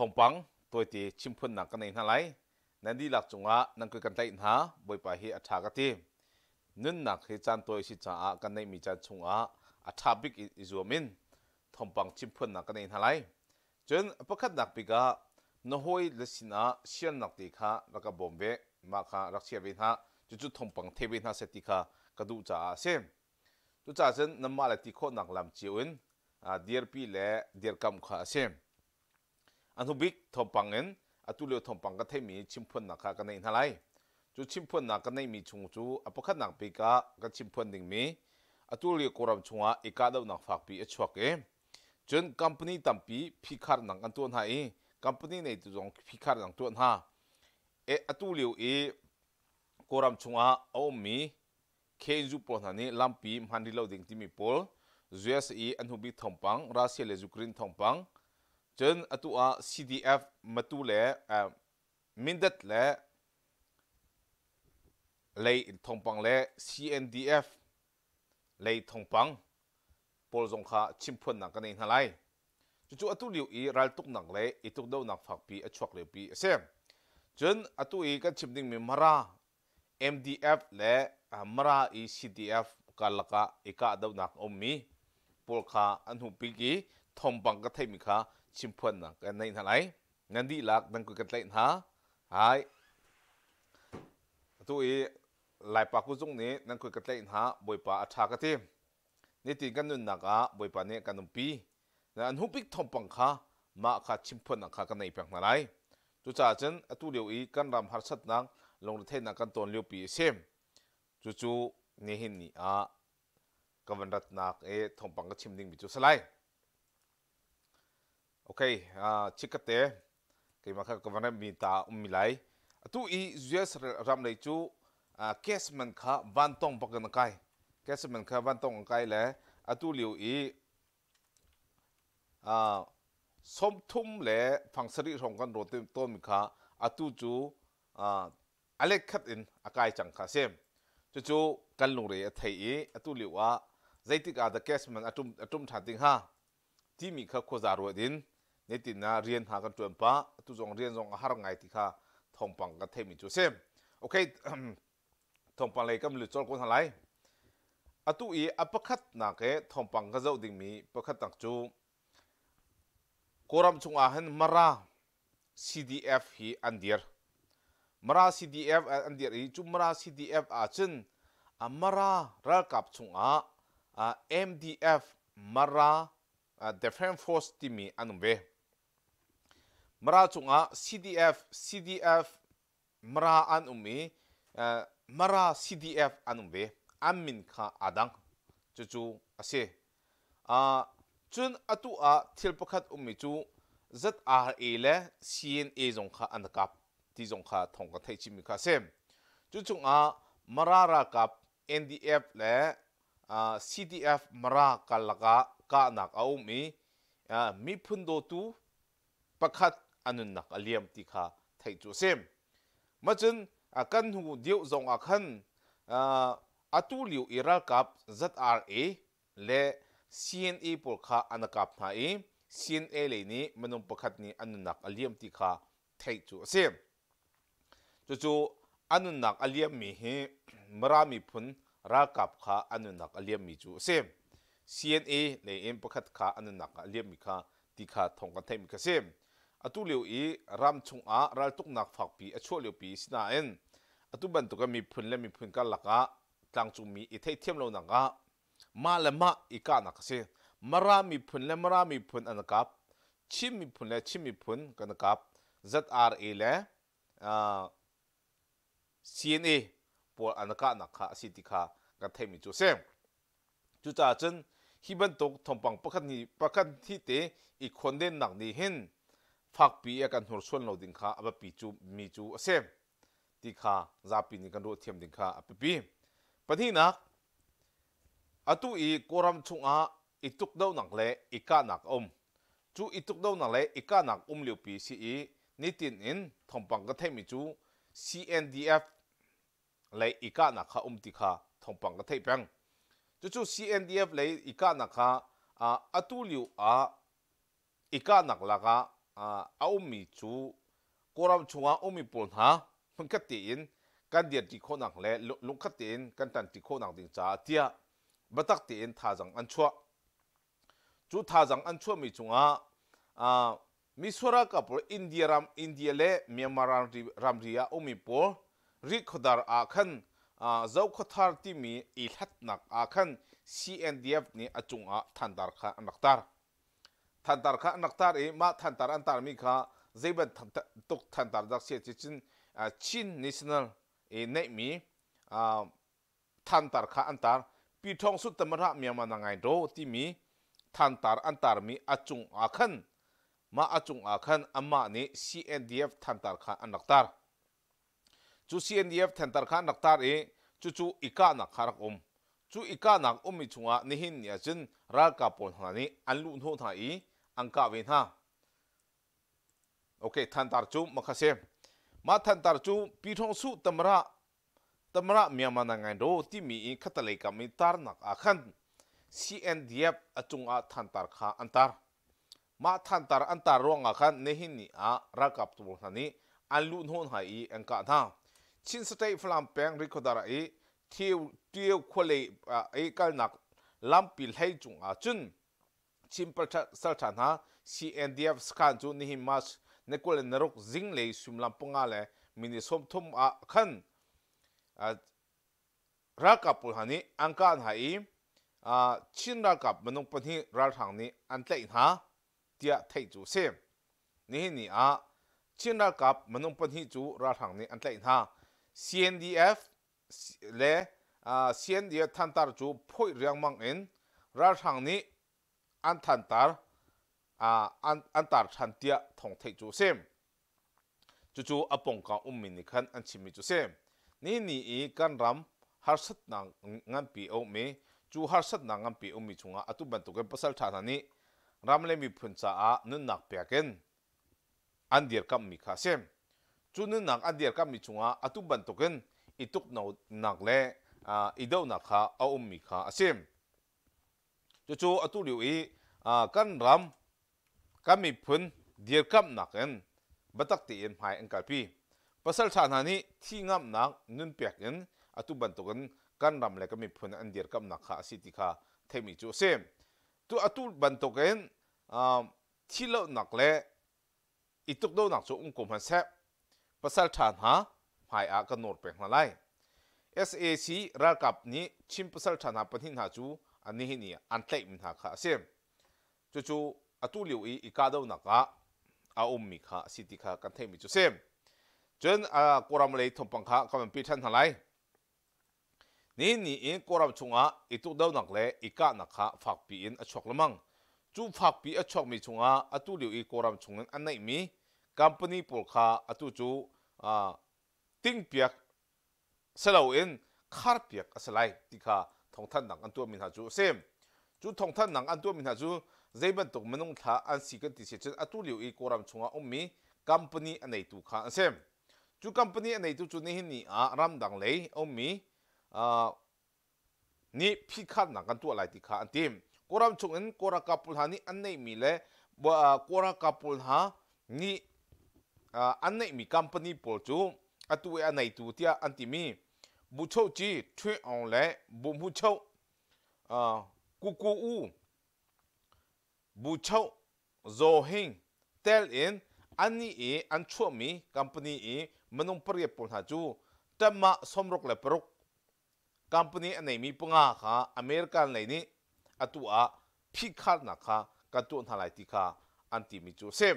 Thawngpang tawite chimphunnak ka nei hna lai. Nan dihlak cungah nan kut kan tlaih hna. Bawipa hi a ṭha ka ti. Nunnak hi caan tawi a si caah kan neihmi caan chungah a ṭha bik in i zuam in thawngpang chimphuannak ka nei hna lai. Cun pakhatnak bik ah na hawi le sinah sialnak te kha rak ka bawm ve, mah kha rak chia ve hna, cucu thawngpang thei ve hna seh ti kha ka duh caah a si. Cucaah cun nanmah le ti khawhnak lam cio in dirpi le dirkamh kha a si. A hnubik thawngpang in atu lio thawngpang ka theihmi chimphuannak kha ka neih hna lai. Cu chimphuannak ka neihmi chung cu a pakhatnak bik ah kan chimphuan dingmi atu lio Kawlram chungah i kahdohnak fakpi a chuak i cun company tampi phikharnak an tuah hna i company neitu zong phikharnak tuah hna. E, atu lio i Kawlram chungah a ummi KNU pawl hna nih lampi hman rih lo ding timi pawl US i a hnubik thawngpang Russia le Ukraine thawngpang cun atu ah CDF Matu le Mindat le lei thawngpang le CNDF lei thawngpang pawl zong kha chimphuannak kan nei hna lai. Cucu atu lio i raltuknak le i tukdohnak fakpi a chuak liopi a si. Cun atu i kan chim dingmi Mara MDF le Mara i CDF karlak ah i kahdohnak a ummi pawl kha an hmuhpik i thawngpang ka theihmi kha chimphuannak kan neih hna lai. Nan dihlak nan kut kan tlaih hna. Hai. Atu i Laipa kuzung nih nan kut ka tlaih hna Bawipa a ṭha ka ti. Nitin kan nunnak ah Bawipa nih kan umpi. An hmuhbik thawngpang kha mah kha chimphuannak kha kan nei peng hna lai. Cucaah cun atu lio i kan ram harsatnak lungretheihnak kan tawn liopi a si. Cucu nihin ni ah ka van ratnak i thawngpang ka chim dingmi cu a si lai. Okay, chikkhatte keimah kha ka van remmi ta ummi lai. Atu i US ram lei cu gas man kha vantawng bak in a kai. Gas man kha vantawng a kai le atu lio i 30 le fang sarih hrawng kan rawt tawnmi kha atu cu a let khat in a kai cang kha a si. Cucu kan lungre a thei i atu lio ah zeitik ah dah gas man a ṭum ṭhan ti hnga timi kha khuaza ruat in nitin ah rian hna kan ṭuan pah. Atu zong rian zong a har ngai ti kha thawngpang kan theihmi cu a si. Okay, thawngpang lei kan lut colh ko hna lai. Atu i a pakhatnak he thawngpang ka zoh dingmi pakhatnak cu Kawlram chungah hin Mara CDF hi an dir. Mara CDF an dir i cu Mara CDF ahcun Mara ralkap chungah MDF Mara Defense Force timi an um ve. Mara chungah CDF CDF Mara an um i Mara CDF an um ve. An min kha aa dang. Cucu a si. Cun atu ah thil pakhat ummi cu ZRA le CNA zong kha an kap ti zong kha thawng kan theih chihmi kha a si. Cu chungah Mara ralkap NDF le CDF Mara karlak ah kahnak a um i miphun dawtu pakhat a nunnak a liam ti kha theih cu a si. Macun kan hnu deuh zong ah khan atu lio i ralkap ZRA le CNA pawl kha an kap hna i CNA lei nih minung pakhat nih a nunnak a liam ti kha theih cu a si. Cucu a nunnak a liammi hi Mara miphun ralkap kha a nunnak a liammi cu a si. CNA lei in pakhat kha a nunnak a liammi kha ti kha thawng kan theihmi kha si. Atu lio i ram chungah raltuknak fakpi a chuah liopi si nain atu bantukin miphun le miphun karlak ah tlangcungmi i theihthiam lonak ah mah le mah i kahnak a si. Mara miphun le Mara miphun an kap, Chin miphun le Chin miphun kan kap, ZRA le CNA pawl an kahnak kha a si ti kha kan theihmi cu a si. Cucaah cun hi bantuk thawngpang pakhat hnih pakhat hnih te i khondennak nih hin fakpi a kan hnursuan lo ding kha a biapi cu mi cu a si ti kha zapi nih kan ruah thiam ding kha a biapi. Pahnihnak, atu i Kawlram chungah i tukdohnak le i kahnak a um. Cu i tukdohnak le i kahnak um liopi si i nitin in thawngpang ka theihmi cu CNDF lei i kahnak kha um ti kha thawngpang ka theih peng. Cucu CNDF lei i kahnak kha atu lio ah i kahnak lakah a ummi cu Kawlram chungah ummi pawl hna hmunkhat tein kan dirṭi khawhnak le lungkhat tein kan ṭanṭi khawhnak ding caah tiah biatak tein thazaang an chuah. Cu thazaang an chuahmi cungah misual ralkap pawl India ram, India le Myanmar ramri ah ummi pawl Rihkhawdar ah khan Zokhawthar timi i hlatnak ah khan CNDF nih a cungah thantar kha an rak tar. Thantar kha an rak tar i mah thantar an tarmi kha zei bantuk thantar dah si cun Chin National i neihmi thantar kha an tar. Pi Thawng Sut Tamarah Myanmar na ngai do timi thantar an tarmi a cung ah khan mah a cung ah khan amah nih CNDF thantar kha an rak tar. Cu CNDF thantar kha an rak tar i cucu i kahnak kha rak um. Cu i kahnak ummi chungah nihin ni ahcun ralkap pawl hna nih an luhhnawh hna i an kah ve hna. Okay, thantar cu makha si. Mah thantar cu Pi Thawng Suh Tamara Tamara Myanmar na ngai do timi i khatalei kam i tarnak ah khan CNDF a cungah thantar kha an tar. Mah thantar an tar ruangah khan nihin ni ah ralkap pawl hna nih an luhhnawh hna i an kah hna. Chin State Falam peng Rikhodar i Tio khualei i kalnak lampi hlei cungah cun Chin pasalṭha hna CNDF sakhan cu nihin March ni 26 zinglei suimilam panga le minute 30 ah khan ralkap pawl hna nih an kah hna i Chin ralkap minung pahnih ralhrang nih an tlaih hna tiah theih cu a si. Nihin ni ah Chin ralkap minung pahnih cu ralhrang nih an tlaih hna. CNDF le CNDF thantar cu phawih riangmang in ralhrang nih an thantar an tar ṭhan tiah thawng theih cu a si. Cucu a pawngkam ummi nih khan an chimmi cu a si. Nihin ni i kan ram harsatnak nganpi a um i cu harsatnak nganpi a ummi chungah atu bantukin pasal ṭha hna nih ram le miphun caah nunnak pek in an dirkamhmi kha a si. Cu nunnak an dirkamhmi chungah atu bantukin i tuknonak le i dohnak kha a ummi kha a si. Cucu atu lio i kan ram kan miphun dirkamhnak in biatak tein hmai an kalpi. Pasalṭha hna nih thi ngamhnak nun pek in atu bantukin kan ram le kan miphun an dirkamhnak kha a si ti kha theihmi cu a si. Tu atu bantukin thihlohnak le i tukdohnak cu um ko hmanhseh pasalṭha hna hmai ah kan nawr peng hna lai. Sac ralkap nih Chin pasalṭha hna pahnih hna cu nihin i an tlaihmi hna kha a si. Cucu atu lio i i kahdohnak ah a ummi kha a si ti kha kan theihmi cu a si. Cun Kawlram lei thawngpang kha kan van pe ṭhan hna lai. Nihin ni in Kawlram chungah i tukdohnak le i kahnak kha fakpi in a chuak lengmang. Cu fakpi a chuakmi chungah atu lio i Kawlram chungin an neihmi company pawl kha atu cu tingpiak si loin kharpiak a si lai ti kha thawngthanhnak an tuahmi hna cu a si. Cu thawngthanhnak an tuahmi hna cu zei bantuk minung thla an si kan ti si cun atu lio i Kawlram chungah ummi company a neitu kha an si. Cu company a neitu cu nihin ni ah ramdang lei a ummi nih phihkharnak kan tuah lai ti kha an tim. Kawlram chungin Kawl ralkap pawl hna nih an neihmi le Kawl ralkap pawl hna nih an neihmi company pawl cu atu i a neitu tiah an timi Buchohci Htwe Aung le Buhmuchoh Kuku U Buchoh Zaw Hing tel in annih i an chuahmi company i minung pariat pawl hna cu ṭanmah 66 company a neimi panga kha American lei nih atu ah phihkharnak kha kan tuah hna lai ti kha an timi cu a si.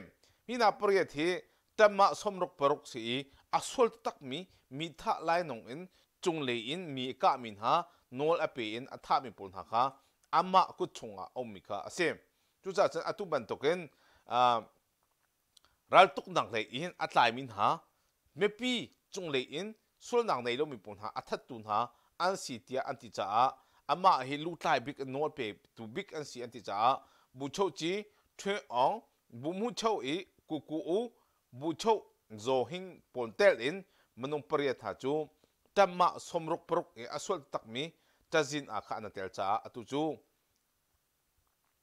Hi hna pariat hi ṭanmah 66 si i a sual taktakmi mi thah lainawng in cunglei in mi a kahmi hna nawl a pe in a thahmi pawl hna kha amah kut chungah a ummi kha a si. Cucaah cun atu bantukin raltuknak lei in a tlaimi hna mipi cunglei in sualnak nei lomi pawl hna a thattu hna an si tiah an ti caah amah hi lutlai bik in nawl petu bik an si an ti caah Buchohci Htwe Aung Buhmucho i Kuku U Buchoh Zaw Hing pawl tel in minung pariat hna cu ṭammah 66 i a sual takmi cazin ah kha an i tel caah atu cu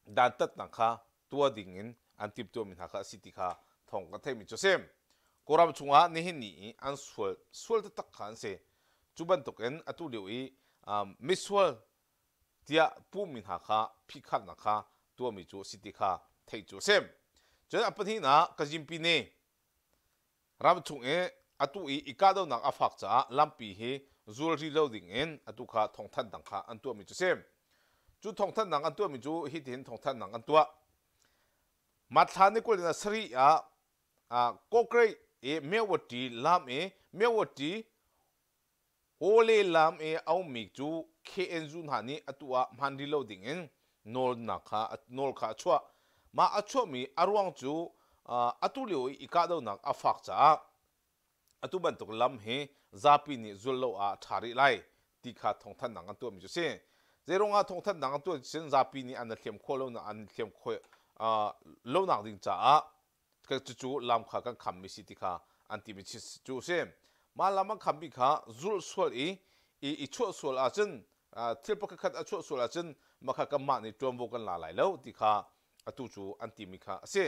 dantatnak kha tuah ding in an timhtuahmi hna kha a si ti kha thawng kan theihmi cu a si. Kawlram chungah nihin ni i an sual sual taktak kha an si. Cu bantukin atu lio i misual tiah puhmi hna kha phihkharnak kha tuahmi cu a si ti kha theih cu a si. Cun a pahnihnak Kazin Pyine ram chung i atu i i kahdohnak a fak caah lampi hi zul rih lo ding in atu kha thawngthanhnak kha an tuahmi cu a si. Cu thawngthanhnak an tuahmi cu hitihin thawngthanhnak an tuah. Matthla ni 20 na sarih ah Kawkreih i Mewati lam i Mewati Awle lam i a ummi cu KNU hna nih atu ah hman rih lo ding in nawlnak kha nawl kha a chuah. Mah a chuahmi a ruang cu atu lio i i kahdohnak a fak caah atu bantuk lam hi zapi nih zul lo ah a ṭha rih lai ti kha thawngthanhnak an tuahmi cu a si. Zeiruang ah thawngthanhnak an tuah cun zapi nih an i hliam khawh lonak an hliam khawh lonak ding caah cucu lam kha kan khammi si ti kha an timi cu a si. Mah lam an khammi kha zulh sual i i chuah sual ahcun thil pakhatkhat a chuah sual ahcun mah kha kanmah nih ṭuanvo kan la lai lo ti kha atu cu an timi kha a si.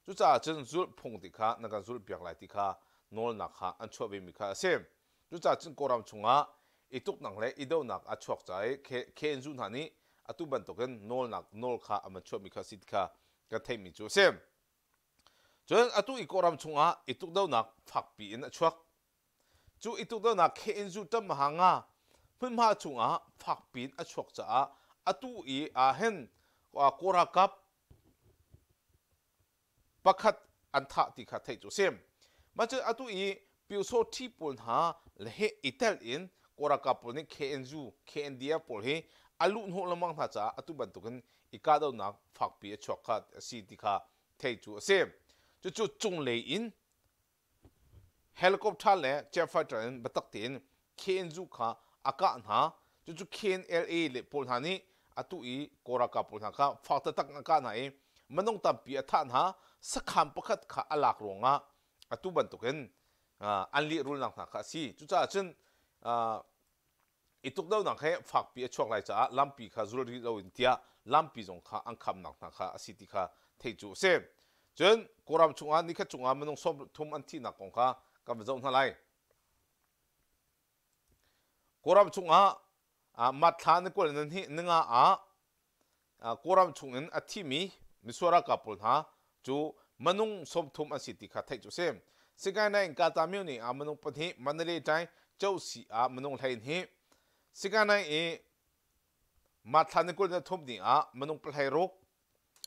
Cucaah cun zulh phung ti kha na kan zulhpiak lai ti kha nawlnak kha an chuah vemi kha a si. Cucaah cun Kawlram chungah i tuknak le i dohnak a chuak ca i KNU hna nih atu bantukin nawlnak nawl kha an van chuahmi kha a si ti kha kan theihmi cu a si. Cun atu i Kawlram chungah i tukdohnak fakpi in a chuak. Cu i tukdohnak KNU ṭamha nga hmunhma chungah fakpi in a chuak caah atu i ah hin Kawl ralkap pakhat an thah ti kha theih cu a si. Mah cu atu i Pyusawṭhi pawl hna le he i tel in Kawl ralkap pawl nih KNU, KNDF pawl hi a luhhnawh lengmang hna caah atu bantukin i kahdohnak fakpi a chuak kha a si ti kha theih cu a si. Cucu cunglei in Helicopter le jet fighter in biatak tein KNU kha a kah hna. Cucu KNLA le pawl hna nih atu i Kawl ralkap pawl hna kha fak taktak in a kah hna i minung tampi a thah hna. Sakhan pakhat kha a lak ruangah atu bantukin an lehrulnak hna kha a si. Cucaah cun i tukdohnak he fakpi a chuak lai caah lampi kha zul rih loin tiah lampi zong kha an khamnak hna kha a si ti kha theih cu a si. Cun Kawlram chungah nikhat chungah minung 30 an thihnak kong kha kan va zoh hna lai. Kawlram chungah March thla ni 22 ninga ah Kawlram chungin a thimi misual ralkap pawl hna cu minung 30 an si ti kha theih cu a si. Sikainai in Kata myo ni ah minung pahnih, Mandalay ṭai Cosi ah minung 12, Sikainai i March thla ni 23 ni ah minung 16,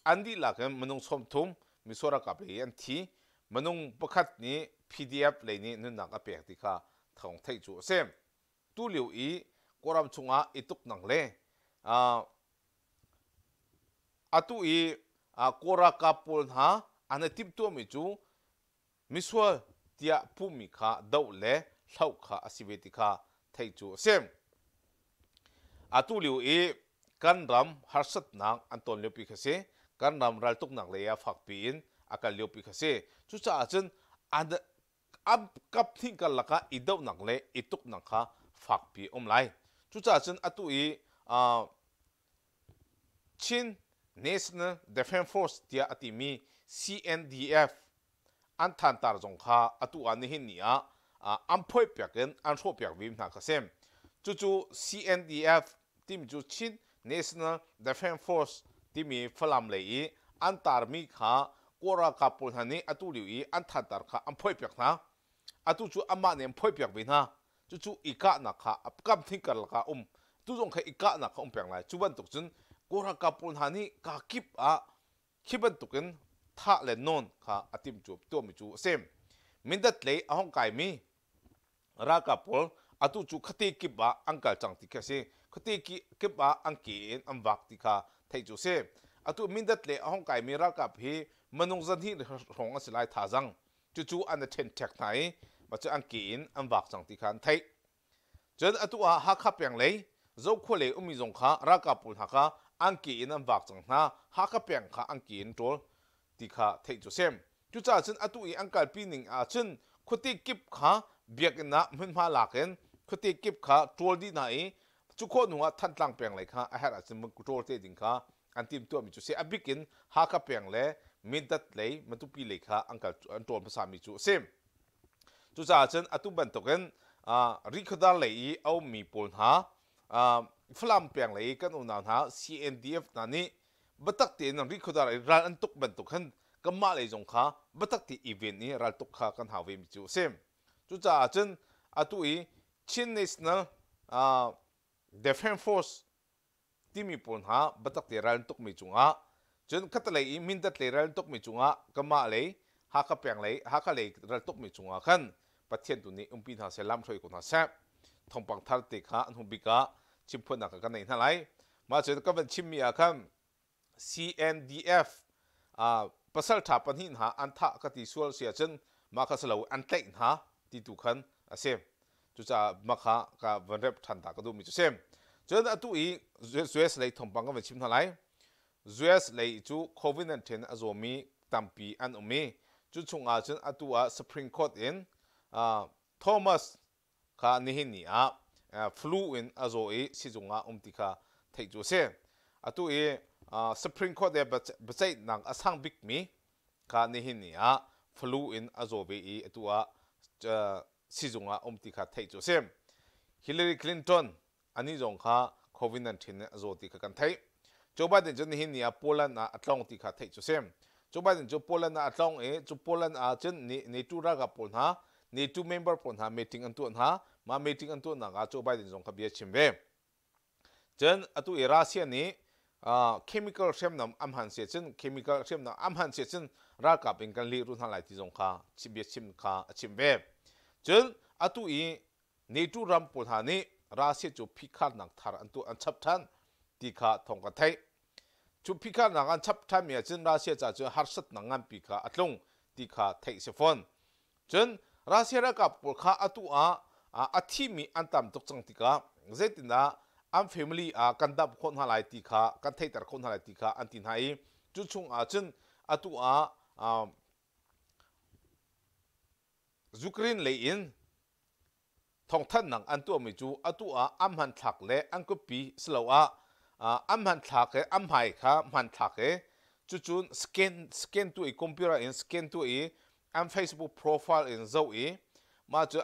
an dihlak in minung 30 misual ralkap lei an thi. Minung pakhat nih PDF lei nih nunnak a pek ti kha thawng theih cu a si. Tulio i Kawlram chungah i tuknak le atu i Kawl ralkap pawl hna an i timhtuahmi cu misual tiah puhmi kha doh le hloh kha a si ve ti kha theih cu a si. Atu lio i kan ram harsatnak an ton liopi kha si. Kan ram raltuknak lei ah fakpi in a kal liopi kha si. Cucaah cun an kap hnih karlak ah i dohnak le i tuknak kha fakpi a um lai. Cucaah cun atu i Chin National Defence Force tiah a timi CNDF an thantar zong kha atu ah nihin ni ah an phoihpiak in an hrawhpiak ve hna kha si. Cucu CNDF timi cu Chin National Defence Force timi Falam lei i an tarmi kha Kawl ralkap pawl hna nih atu lio i an thantar kha an phoihpiak hna. Atu cu anmah nih an phoihpiak ve hna. Cucu i kahnak kha a kam hnih karlak ah um. Tu zong kha i kahnak kha um peng lai. Cu bantuk cun Kawl ralkap pawl hna nih kaa kip ah khi bantukin thah le nawn kha a timh cu tuahmi cu a si. Mindat lei a hong kaimi ralkap pawl atu cu khuate kip ah an kal cang ti khi a si. Khuate kip ah an ke in an vak ti kha theih cu a si. Atu Mindat le a hong kaimi ralkap hi minung 200 hrawng an si lai thazaang. Cucu an i ṭhenṭhek hna i mah cu an ke in an vak cang ti kha an theih. Cun atu ah Hakha peng lei Zokhua lei ummi zong kha ralkap pawl hna kha an ke in an vak cang hna. Hakha peng kha an ke in ṭawl ti kha theih cu a si. Cucaah cun atu i an kalpi ning ah cun khuate kip kha biakinn ah hmunhma lak in khuate kip kha ṭawl dih hna i cu khawh hnu ah Thantlang peng lei kha a herh ahcun ṭawl te ding kha an timhtuahmi cu a si. A bik in Hakha peng le Mindat lei, Matupi lei kha an kal an ṭawl hmasami cu a si. Cucaah cun atu bantukin Rikhodar lei i a ummi pawl hna, Falam peng lei i kan unau hna CNDF hna nih biatak tein Rikhodar i ral an tuk bantuk khan kanmah lei zong kha biatak te i ven i raltuk kha kan hau vemi cu a si. Cucaah cun atu i Chin National Defence Force timi pawl hna biatak te ral an tukmi cungah cun khatalei i Mindat lei ral an tukmi cungah kanmah lei Hakha peng lei Hakha lei ral tukmi cungah khan Pathian tu nih umpi hna seh lam hruai ko hna seh. Thawngpang thar te kha an hung bik ah chimphuannak kan nei hna lai. Mah cun ka van chimmi ah khan CNDF pasalṭha pahnih hna an thah ka ti sual si ahcun mah kha si lo an tlaih hna ti tu khan a si. Cucaah mah kha ka van rep ṭhan ta ka duhmi cu si. Cun atu i US lei thawngpang kan van chim hna lai. US lei cu COVID-19 a zawmi tampi an um i cu chungah cun atu ah Supreme Court in Thomas kha nihin ni ah flu in a zaw i sizung ah um ti kha theih cu a si. Atu i Supreme Court he biaceihnak a sang bikmi kha nihin ni ah flu in a zaw ve i atu ah sizung ah um ti kha theih cu a si. Hillary Clinton anih zong kha COVID-19 nih a zaw ti kha kan theih. Joe Biden cu nihin ni ah Poland ah a tlawng ti kha theih cu si. Joe Biden cu Poland ah a tlawng i cu Poland ah cun NATO ralkap pawl hna, NATO member pawl hna meeting an tuah hna. Mah meeting an tuahnak ah Joe Biden zong kha bia chim ve. Cun atu i Russia nih chemical hriamnam an hman si ahcun chemical hriamnam an hman si ahcun ralkap in kan lehrulh hna lai ti zong kha bia chim kha a chim ve. Cun atu i NATO ram pawl hna nih Russia cu phihkharnak thar an tuah an chap ṭhan ti kha thawng kan theih. Cu phihkharnak an chap ṭhanmi ahcun Russia ca cu harsatnak nganpi kha a tlung ti kha theih a si fawn. Cun Russia ralkap pawl kha atu ah a thimi an tam tuk cang tikah zeitindah an family ah kan damh khawh hna lai ti kha kan theihter khawh hna lai ti kha an ti hna i cu chung ah cun atu ah Ukraine lei in thawngthanhnak an tuahmi cu atu ah an hmanthlak le an kutpi siloah an hmanthlak he an hmai kha hmanthlak he cucun scan scan tuah i computer in scan tuah i an Facebook profile in zoh i mah cu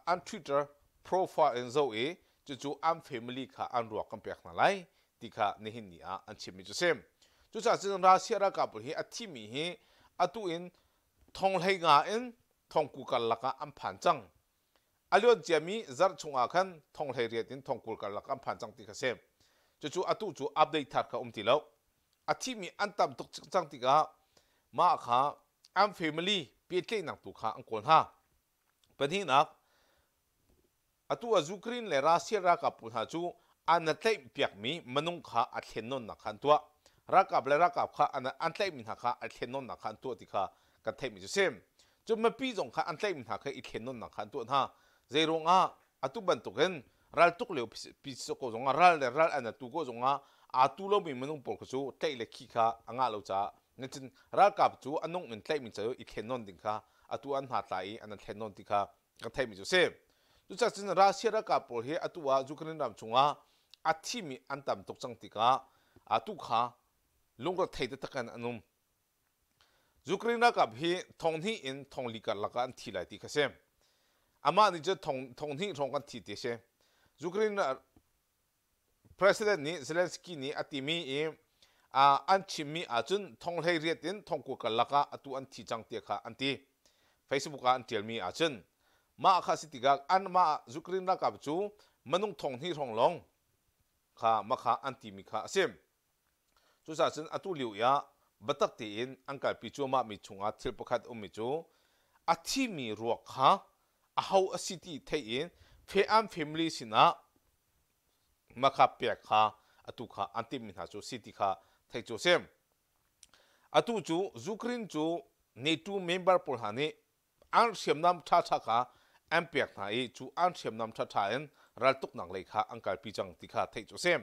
an Twitter profile in zoh i cucu an family kha an ruak kan pek hna lai ti kha nihin ni ah an chimmi cu si. Cucaah cun Russia ralkap pawl hi a thimi hi atu in thong 15 in thongku karlak ah an phan cang. A luan ciami zarh chungah khan thong 18 in thong 20 karlak an phan cang ti kha si. Cucu atu cu update thar kha um ti lo. A thimi an tam tuk cang tikah mah kha an family pehtlaihnak tu kha an kawl hna. Pahnihnak, Atu ah Ukraine le Russia ralkap pawl hna cu an na tlaihpiakmi minung kha a thlennawnnak kha an tuah. Ralkap le ralkap kha an, an tlaihmi hna kha a thlennawnnak kha an tuah ti kha kan theihmi cu si. Cun mipi zong kha an tlaihmi hna kha i thlennawnnak kha an tuah hna. Zeiruang ah atu bantukin raltuk lio pi ko zongah ral le ral an atu ko zongah aa tu lomi minung pawl kha cu tlaih le khi kha a ngah lo caah cun ralkap cu a nung in tlaihmi cu i thlennawn ding kha atu an hna tla i an thlennawn ti kha kan theihmi cu a si. Cucaah cun Russia ralkap pawl hi atu ah Ukraine ram chungah a thimi an tam tuk cang tikah atu kha lungrethei taktak in an um. Ukraine ralkap hi thonghnih in thongli karlak ah an thi lai ti kha si. Amah nih cun thong thonghnih hrawng kan thi ti a si. Ukraine President nih Zelensky nih a timi i an chimmi ahcun thong 18 in thong 20 karlak ah atu an thi cang tiah kha an ti. Facebook ah an ṭialmi ahcun mah kha si tikah anmah Ukraine ralkap cu minung thong hnih hrawng lawng kha mah kha an timi kha a si. Cucaah cun atu lio i ah biatak tein an kalpi cuahmahmi chungah thil pakhat ummi cu a thimi ruak kha aho a si ti theih in an family sinah Makha pek kha atu kha an timhmi hna cu si ti kha theih cu a si. Atu cu Ukraine cu NATO member pawl hna nih an hriamnam ṭhaṭha kha an pek hna i cu an hriamnam ṭhaṭha in raltuknak lei kha an kalpi cang ti kha theih cu a si.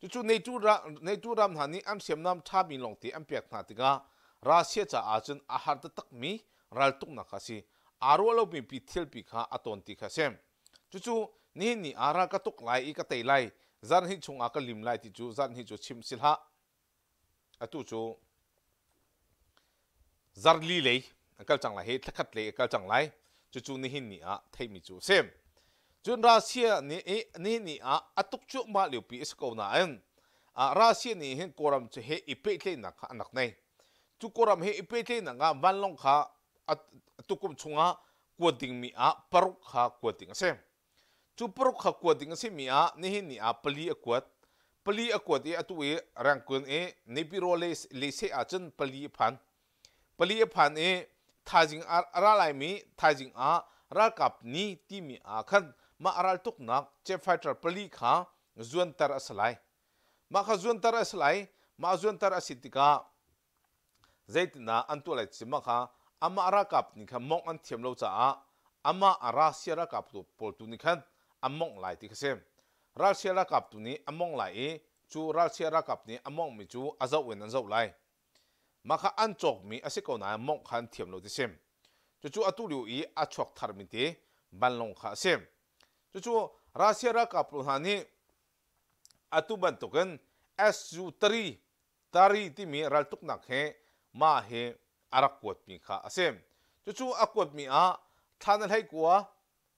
Cucu NATO, NATO ram hna nih an hriamnam ṭhami lawngte an pek hna tikah Russia caah cun a har taktakmi raltuknak kha a si. Aa ruah lomi pi thilpi kha a tawn ti kha a si. Cucu nihin ni ah ral ka tuk lai i ka tei lai, zarhhnih chungah ka lim lai ti cu zarhhnih cu chim si hlah. Atu cu. Zarli lei an kal cang lai hi thlakhat lei a kal cang lai. Cucu nihin ni ah theihmi cu a si. Cun Russia nih nihin ni ah a tuk cuahmah liopi a si ko nain Russia nih hin Kawlram cu he i pehtlaihnak kha an rak nei. Cu Kawlram he i pehtlaihnak ah vanlawng kha tukum chungah kuat dingmi ah paruk kha kuat ding a si. Cu paruk kha kuat ding a simi ah nihin ni ah pali a kuat. Pali a kuat i atu i Rangoon i Naypyidaw lehseh ahcun pali a phan. Pali a phan i thaizing a ra laimi thaizing ah ralkap ni timi ah khan mah raltuknak jet fighter pali kha zuanter a si lai. Mah kha zuanter a si lai. Mah zuanter a si tikah Zeitindah an tuah lai ti mah kha amah ralkap nih khan mawngh an thiam lo caah amah Russia ralkap pawl tu nih khan an mawngh lai ti kha si. Russia ralkap tu nih a mawngh lai i cu Russia ralkap nih a mawnghmi cu a zoh in an zoh lai. Mah kha an cawkmi a si ko nain mawngh kha an thiam lo ti si. Cucu atu lio i a chuak tharmi te vanlawng kha a si. Cucu Russia ralkap pawl hna nih atu bantukin Su-3 Tari timi raltuknak hi mah hi a rak kuatmi kha a si. Cucu a kuatmi ah thla na 19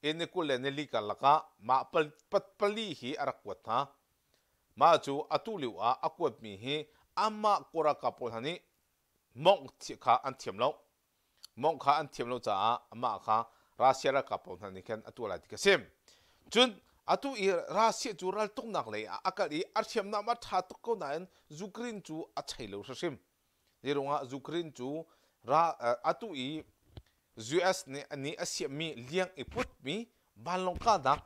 in ni 24 karlak ah mah pali hi a rak kuat hna. Mah cu atu lio ah a kuatmi hi amah Kawl ralkap pawl hna nih mawngh kha an thiam lo. Mawngh kha an thiam lo caah amah kha Russia ralkap pawl hna nih khan a tuah lai ti kha si. Cun atu i Russia cu raltuknak lei ah a kal i a hriamnam a ṭha tuk ko nain Ukraine cu a chei lo hrimhrim. Zeiruangah Ukraine cu atu i US nih nih a siammi liang i putmi vanlawng kahnak,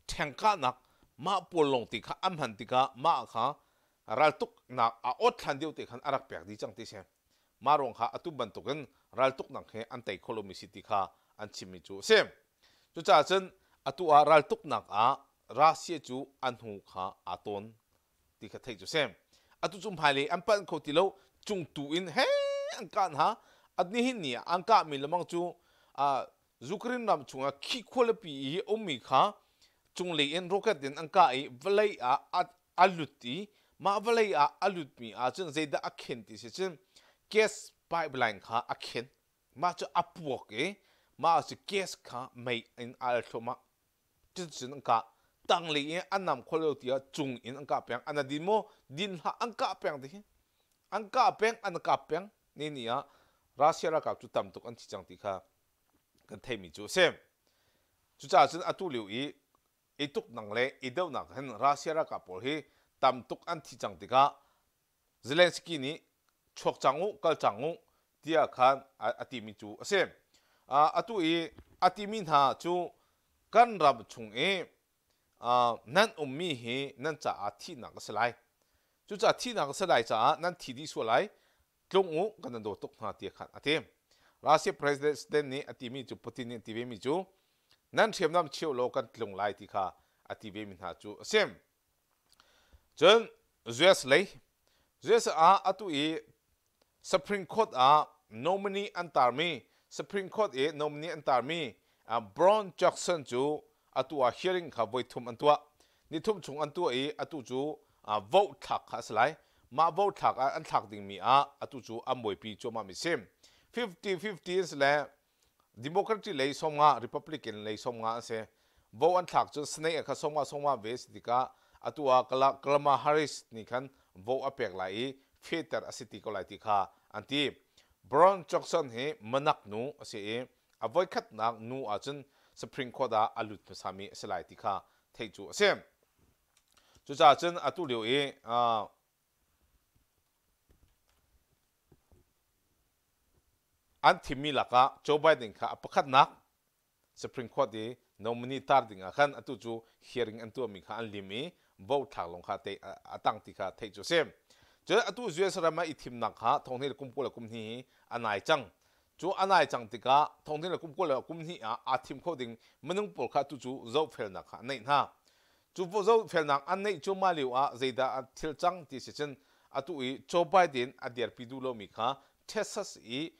ṭheng kahnak mah pawl lawngte kha an hman tikah mah kha raltuknak a awt hlan deuh te khan a rak pek dih cang ti si. Mah ruang kha atu bantukin raltuknak he an tei kho lomi si ti kha an chimmi cu a si. Cucaah cun atu ah raltuknak ah Russia cu a hnu kha aa tawn ti kha theih cu a si. Atu cu hmailei an panh kho ti lo, cungtu in he an kah hna. Nihin ni ah an kahmi lemang cu Ukraine ram chungah khi khualipi i ummi kha cunglei in rocket in an kah i vawlei ah a lut i mah vawlei ah a lutmi ahcun zeidah a khen ti si cun gas pipeline kha a khen. Mah cu a puak i mah cu gas kha mei in a al thluahmah. Cuticun an kah. Tanglei in an nam kho lo tiah cung in an kah peng. An din maw? Din hlah an kah peng ti hi. An kah peng, an kap peng. Ni ni ah Russia ralkap cu tam tuk an thi cang ti kha kan theihmi cu a si. Cucaah cun atu lio i i tuknak le i dohnak hin Russia ralkap pawl hi tam tuk an thi cang tikah Zelensky nih chuak cang u, kal cang u tiah khan a timi cu a si. Atu i a timi hna cu kan ram chung i nan ummi hi nan caah thihnak a si lai. Cucaah thihnak a si lai caah nan thi dih sual lai. Tlung u, kan nan daw tuk hna tiah khan a ti. Russia President nih a timi cu Putin nih a ti vemi cu nan hriamnam cheu law kan tlung lai ti kha a ti vemi hna cu a si. Cun US lei US ah atu i Supreme Court ah nominee an tarmi Supreme Court i nominee an tarmi Brown Jackson cu atu ah hearing kha voithum an tuah. Nithum chung an tuah i atu cu vote thlak kha a si lai. Mah vote thlak ah an thlak dingmi ah atu cu an buaipi cuahmahmi si. 50-50 le Democratic lei 50 Republican lei 50 an si. Vote an thlak cun Senate ah kha 50 50 ve si tikah atu ah Kamala Harris nih khan vote a pek lai i fehter a si ti ko lai ti kha an ti. Brown Jackson hi manak nu a si i a voikhatnak nu ahcun Supreme Court ah a lut hmasami a si lai ti kha theih cu a si. Cucaah cun atu lio i an thimmi lakah Joe Biden kha a pakhatnak Supreme Court i nominee tar ding ah khan atu cu hearing an tuahmi kha an lim i vote thlak lawng kha a tang ti kha theih cu a si. Cun atu US ram ah i thimnak kha thonghnih le kum 20 le kum hnih hi a nai cang. Cu a nai cang tikah thonghnih le kum 20 le kum hnih ah aa thim kho ding minung pawl kha atu cu zohfelnak kha an neih hna. Cu zohfelnak an neih cu mah lio ah zeidah thil cang ti si cun atu i Joe Biden a dirpi duh lomi kha Texas i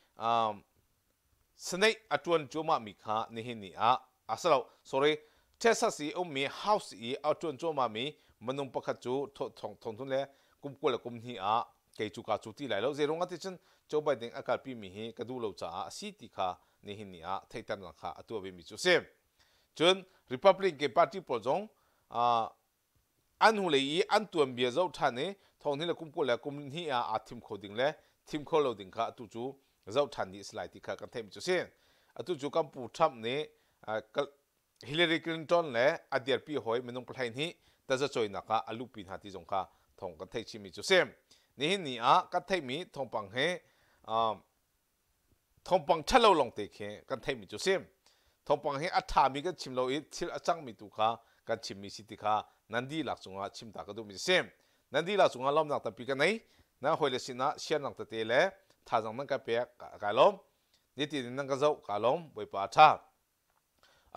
Senate a ṭuan cuahmahmi kha nihin ni ah a si lo sorry Texas i ummi House i a ṭuan cuahmahmi minung pakhat cu thong thun le kum 20 le kum hnih ah Kei cu kaa cu ti lai lo. Zeiruang ah ti cun Joe Biden a kalpi mi hi ka duh lo caah a si ti kha nihin ni ah theihternak kha a tuah ve mi cu a si. Cun Republican Party pawl zong an hnulei i an tuanbia zoh ṭhan i thonghnih le kum 20 le kum hnih ah aa thim kho ding le thim kho lo ding kha atu cu zoh ṭhan dih a si lai ti kha kan theihmi cu a si. Atu cu kan pu Trump nih Hillary Clinton le a dirpi hawi minung 12 tazacuainak ah a luhpi hna ti zong kha thawng kan theih chihmi cu a si. Nihin ni ah kan theihmi thawngpang hi thawngpang ṭhalo lawngte khi kan theihmi cu a si. Thawngpang hi a ṭhami kan chim lo i thil a cangmi tu kha kan chimmi si ti kha nan dihlak cungah chimta ka duhmi a si. Nan dihlak cungah lawmnak tampi ka nei. Nan hawile sinah siarnak tete le thazaang nan ka pek kai lawm. Nitin in nan ka zoh ka lawm. Bawipa a ṭha.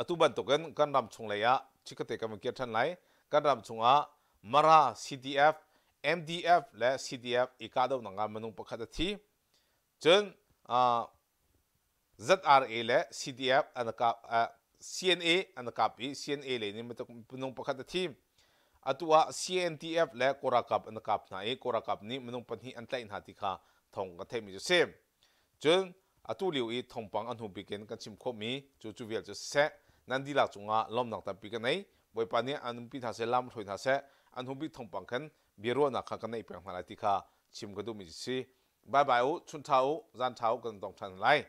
Atu bantukin kan ram chung lei ah chikkhatte kan vun kir ṭhan lai. Kan ram chungah Mara CDF, MDF le CDF i kahdohnak ah minung pakhat a thi. Cun ZRA le CDF an kap, CNA an kap i CNA lei nih minung pakhat a thi. Atu ah CNDF le Kawlralkap an kap hna i Kawlralkap nih minung pahnih an tlaih hna ti kha thawng kan theihmi cu a si. Cun atu lio i thawngpang a hnu bik in kan chim khawhmi cu cu vial cu siseh, nan dihlak cungah lawmhnak tampi ka nei. Bawipa nih an umpi hna seh, lam hruai hna seh, a hnu bik thawngpang khan biaruahnak kha kan neih peng hna lai ti kha chim ka duhmi cu si. Bye bye u, chun ṭha u, zan ṭha u, kan tong ṭhan lai.